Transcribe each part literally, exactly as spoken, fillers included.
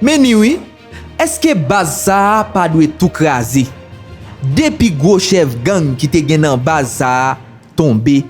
Men ni wi, èske baz sa a pa dwe tou kraze? De pi gwo chèf gang ki te gen nan baz sa a tonbe,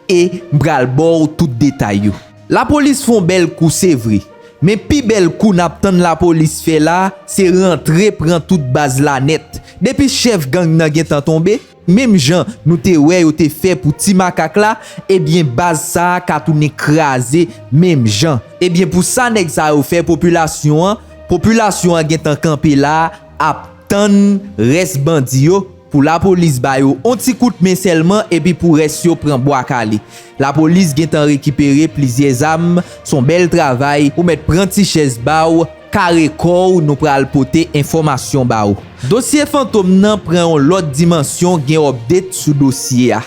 e m pral ba w tout detay yo. Lapolis fè yon bèl kou, se vre, men pi bèl kou n ap tann lapolis fè la, se rantre pran tout baz la nèt. Depi chèf gang nan gentan tonbe, menm jan nou te wè yo te fè pou Ti Makak la, ebyen, baz sa a ka tounen kraze menm jan. Ebyen, pou sa nèg sa yo fè popilasyon an, popilasyon an gentan kanpe la, ap tann rès bandi yo, pou lapolis ba yo on ti kout men sèlman, epi pou rès yo pran bwa kale. Lapolis gentan rekipere plizyè zam, s on bèl travay, ou mèt pran ti chèz ba w, kare kò w, nou pral pote enfòmasyon ba w. Dosye Fantom nan pran yon lòt dimansyon, gen update sou dosye a.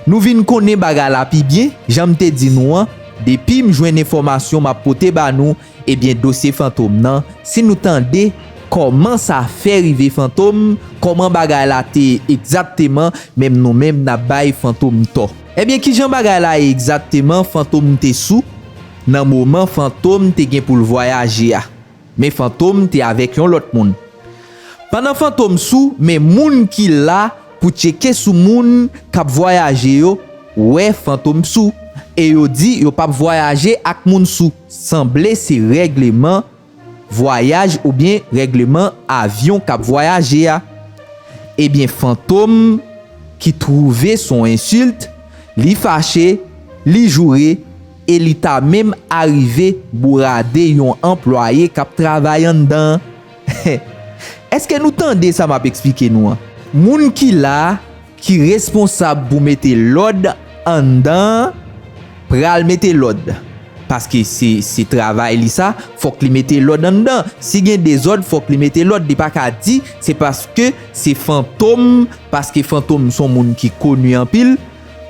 Nou vin konnen bagay la pi byen, jan m te di nou an, depi m jwenn enfòmasyon m ap pote ba nou, ebyen, dosye Fantom nan, si nou tande kòman sa fè rive Fantom, kòman bagay la te ye egzakteman, menm nou menm n ap bay Fantom tò. Ebyen, kijan bagay la ye egzakteman? Fantom te sou nan moman Fantom te gen pou l vwayaje a. Men Fantom te avèk yon lòt moun. Pandan Fantom sou, men moun ki la pou tcheke sou moun k ap vwayaje yo, wè Fantom sou, e yo di yo p ap vwayaje ak moun sou. Sanble se règleman vwayaj oubyen règleman avyon k ap vwayaje a. Ebyen, Fantom ki twouve s on ensilt, li fache, li joure, e li ta menm arive bourade yon anplwaye k ap travay anndan an. Èske nou tande sa m ap eksplike nou an? Moun ki la a, ki responsab pou mete lòd anndan an, pral mete lòd. Paske se, se travay li sa, fòk li mete lòd anndan. Si gen dezòd, fòk li mete lòd. Li pa ka di se paske se Fantom, paske Fantom s on moun ki koni anpil,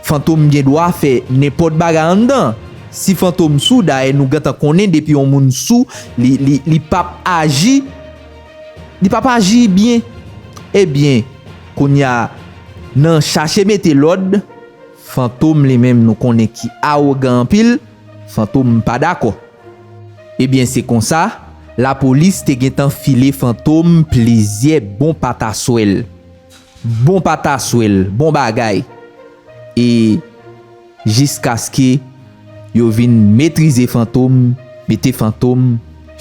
Fantom gen dwa fè nenpòt bagay anndan. Si Fantom sou, dayè nou gentan konnen depi yon moun sou, li, li, li p ap aji, li p ap aji byen. Ebyen, kounye a, nan chache mete lòd, Fantom li menm nou konnen ki awogan anpil, Fantom pa dakò. Ebyen, se konsa, lapolis te gentan file Fantom plizyè bon pataswèl. Bon pataswèl, bon bagay. E jiskaske yo vin metrize Fantom, mete Fantom,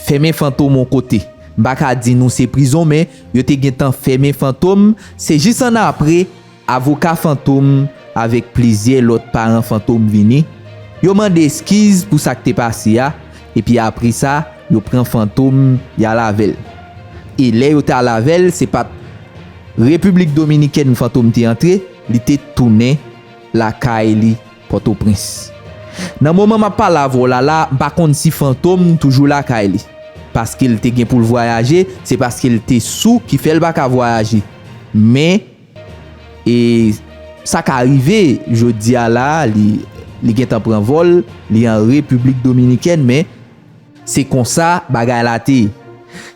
fèmen Fantom yon kote. M pa ka di nou se prizon, men yo te gentan fèmen Fantom. Se jis annapre, avoka Fantom avèk plizyè lòt paran Fantom vini. Yo mande eskiz pou sa k te pase a, epi apre sa, yo pran Fantom, y al avè l. E lè yo t al avè l, se pa t Repiblik Dominikèn Fantom te antre, li te tounen lakay li, Pòtoprens. Nan moman m ap pale avè w la la, m pa konn si Fantom toujou lakay li. Paske l te gen pou l vwayaje, se paske l te sou ki fè l pa ka vwayaje. Men, e sa ka rive, jodi a la, li, li gentan pran vòl, li an Repiblik Dominikèn, men se konsa bagay la te ye.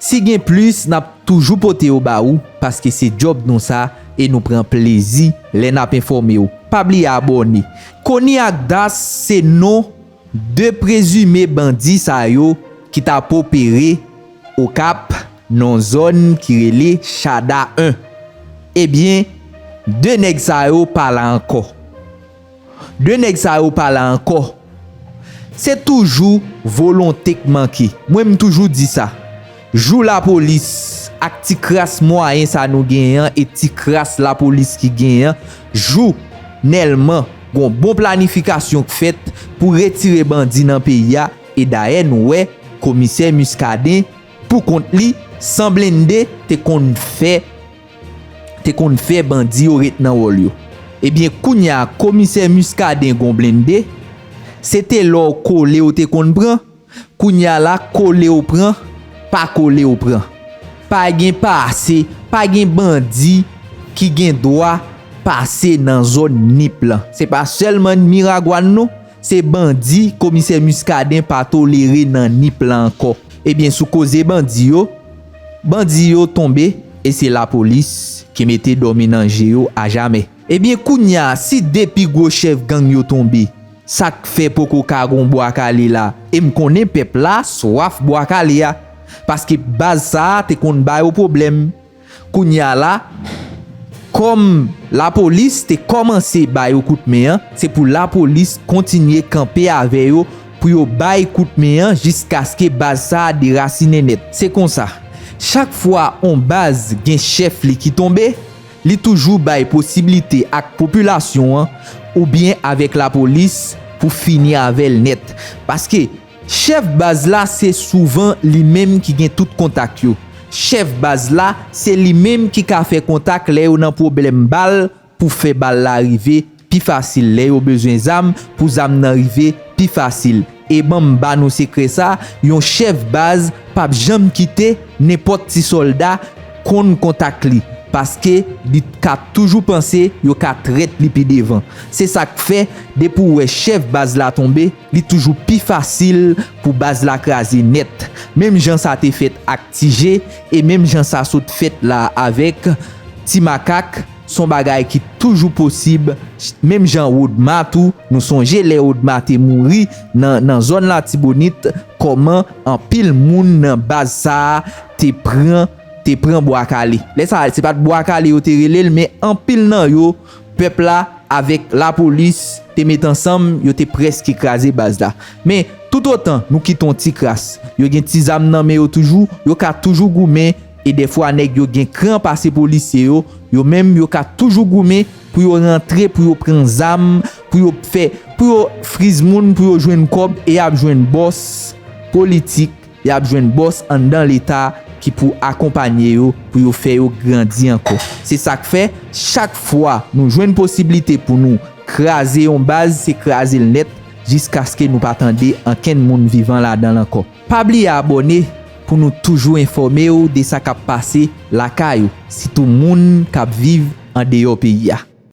Si gen plis, n ap toujou pote yo ba ou, paske se djòb nou sa, e nou pran plezi lè n ap enfòme w. Pa bliye abòne. Koni ak Das se non de prezime bandi sa yo ki t ap opere Okap, nan yon zòn ki rele Chada en. Ebyen, de nèg sa yo pa la ankò. De nèg sa yo pa la ankò. Se toujou volonte k manke. Mwen, m toujou di sa. Jou lapolis, ak ti kras mwayen sa nou genyen an, e ti kras lapolis ki genyen an, jou nèlman gon bon planifikasyon k fèt pou retire bandi nan peyi a, e dayè nou wè komisè Muscadin, pou kont li, san blende, te konn fè, te konn fè bandi yo ret nan wòl yo. Ebyen, kounye a, komisè Muscadin gon blende, se te lè w kole w te konn pran, kounye a la, kole w pran, pa kole w pran. Pa gen pase, pa gen bandi ki gen dwa pase nan zòn Nip lan. Se pa sèlman Miragwàn non, se bandi komisè Muscadin pa tolere nan Nip lan ankò. Ebyen, sou koze bandi yo, bandi yo tonbe, e se lapolis ki mete dòmi nan je yo ajamè. Ebyen, kounye a, si de pi gwo chèf gang yo tonbe, sa k fè poko ka gon bwa kale la? E m konnen pèp la swaf bwa kale a. Paske baz sa a te konn ba yo pwoblèm. Kounye a la, kòm lapolis te kòmanse ba yo kout men an, se pou lapolis kontinye kanpe avè yo pou yo bay kout men an jiskaske baz sa a derasinen nèt. Se konsa, chak fwa on baz gen chèf li ki tonbe, li toujou bay posiblite ak popilasyon an oubyen avèk lapolis pou fini avè l nèt. Paske chèf baz la se souvan li menm ki gen tout kontak yo. Chèf baz la se li menm ki ka fè kontak lè yo nan pwoblèm bal pou fè bal la rive pi fasil lè yo bezwen zam pou zam nan rive pi fasil. E ban m ba nou sekrè sa, yon chèf baz p ap janm kite nenpòt ti sòlda konn kontak li, paske li ka toujou panse yo ka trèt li pi devan. Se sa k fè, depi w wè chèf baz la tonbe, li toujou pi fasil pou baz la kraze nèt. Menm jan sa te fèt ak Ti Je, e menm jan sa sot fèt la avèk Ti Makak, s on bagay ki toujou posib. Menm jan Rodma tou, nou sonje lè Rodma te mouri nan, nan zòn Latibonit, kòman anpil moun nan baz sa a te pran, te pran bwa kale. Lè sa a, se pa t bwa kale yo te rele l, men anpil nan yo, pèp la avèk lapolis te met ansanm, yo te prèske kraze baz la. Men, toutotan nou kite yon ti kras, yo gen ti zam nan men yo toujou, yo ka toujou goumen, e dèfwa nèg yo gen kran pase polisye yo, yo menm yo ka toujou goumen pou yo rantre, pou yo pran zam, pou yo fè, pou yo friz moun, pou yo jwenn kòb, e y ap jwenn bòs politik, y ap jwenn bòs anndan Leta ki pou akonpanye yo, pou yo fè yo grandi ankò. Se sa k fè, chak fwa nou jwenn posiblite pou nou kraze yon baz, se kraze l nèt, jiskaske nou pa tande ankenn moun vivan ladan l ankò. Pa bliye abòne pou nou toujou enfòme w de sa k ap pase lakay ou, sitou moun k ap viv andeyò peyi a.